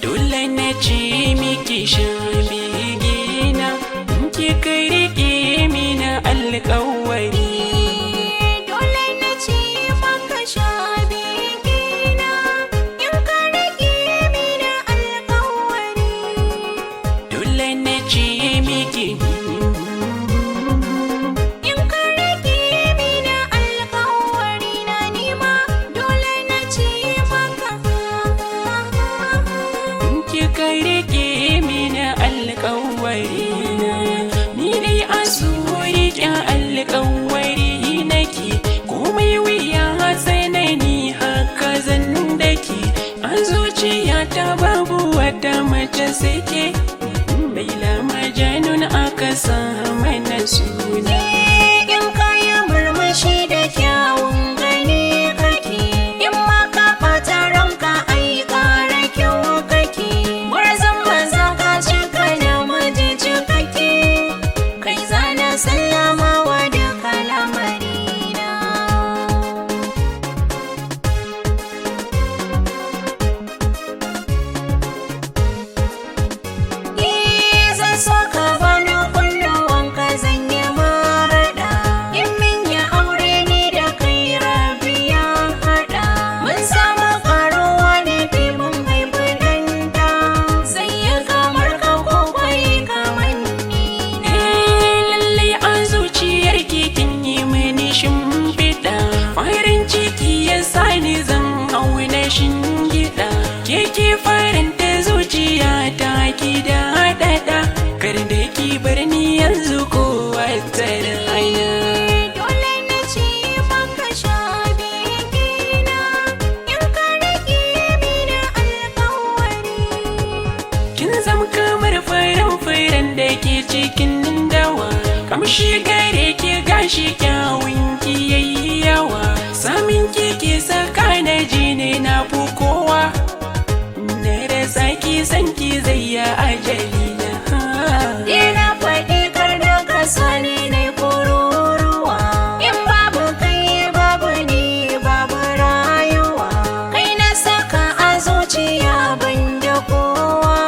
Dole na ce miki shabigina, in kika riƙe mini alƙawari. Dole na ce maka shabigina, in ka riƙe mini alƙawari. Dole na ce miki. In ka riƙe mini alƙawari na nima, dole na ce maka. In kika riƙe mini alƙawari na, ni dai a so riƙe alƙawari nake. Komai wuya tsanani haka zan dake. A zuciyata babu wata mace sai ke. Laila Majanun aka sa mana suna. In ka yi murmushi da kyawun gani kake, in ma ka ɓata ranka ai ƙara kyau kake. Gwarzon maza ka cika namiji cikakke, kai zana sallamawa duka lamarina. Zan so ka bani kunnuwanka, zan yi maraɗa. In min yi aure ni da kai, rabi ya haɗa. Mun samu ƙaruwa ne bi mun haifi ɗan ɗa. Zai yi kamar ka ko kwai kamar ni na. Lallai a zuciyar kin yi mini shimfiɗa. Farin ciki ya sani zan hau na shingida. Ke ke faranta zuciya ta ki da haɗaɗa. Kar da ki bar ni yanzu ko wata rana. Dole na ce maka shabigina, in ka riƙe mini alƙawari. Kin zama kamar farin furen da ke cikin dawa. Kamshi gare ki, gashi kyawun ki yayi yawa. Samin ki ke saka na ji ne na fi kowa. Na rasa ki, san ki zai ya ajali na. Ina faɗi kar da ka sani na kururuwa. In babu kai babu ni, babu rayuwa. Kai na saka a zuciya ban da kowa,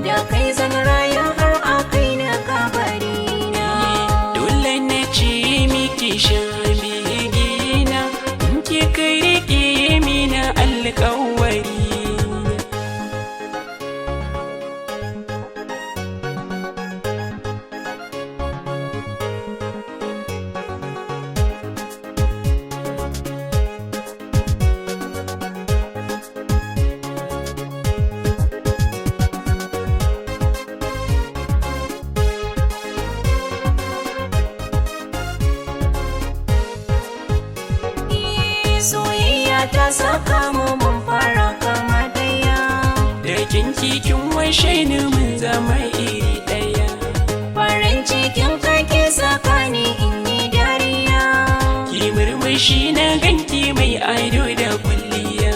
da kai zan rayu har a kai na kabarina. Dole na ce miki shabigina, in kika riƙe mini alƙawari. Soyayya ta saka mu mun fara kama daya. Da kinki kin washe ni, mun zama iri ɗaya. Farin cikin kake saka ni in yi dariya. Ki murmushi na ganki mai ado da kwalliya.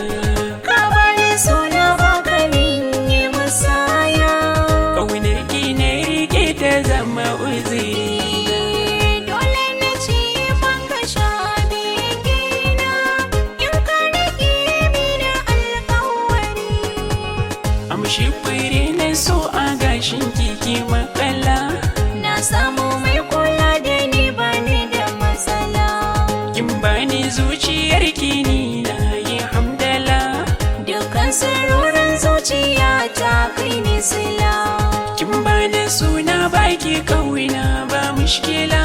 Ka bani suna baka min yi musaya. Ƙaunar ki na rike ta zama uzuri. Dole na ce maka shabigina, in ka riƙe mini alƙawari. Amshi fure na so a gashin kiki makala. Na samu mai kula da ni, bani da matsala. Kin bani zuciyar ki, ni na yi hamdala. Dukkan sirrorin zuciya ta kai ni sila. Kin bani suna baki kauna ba mushkila.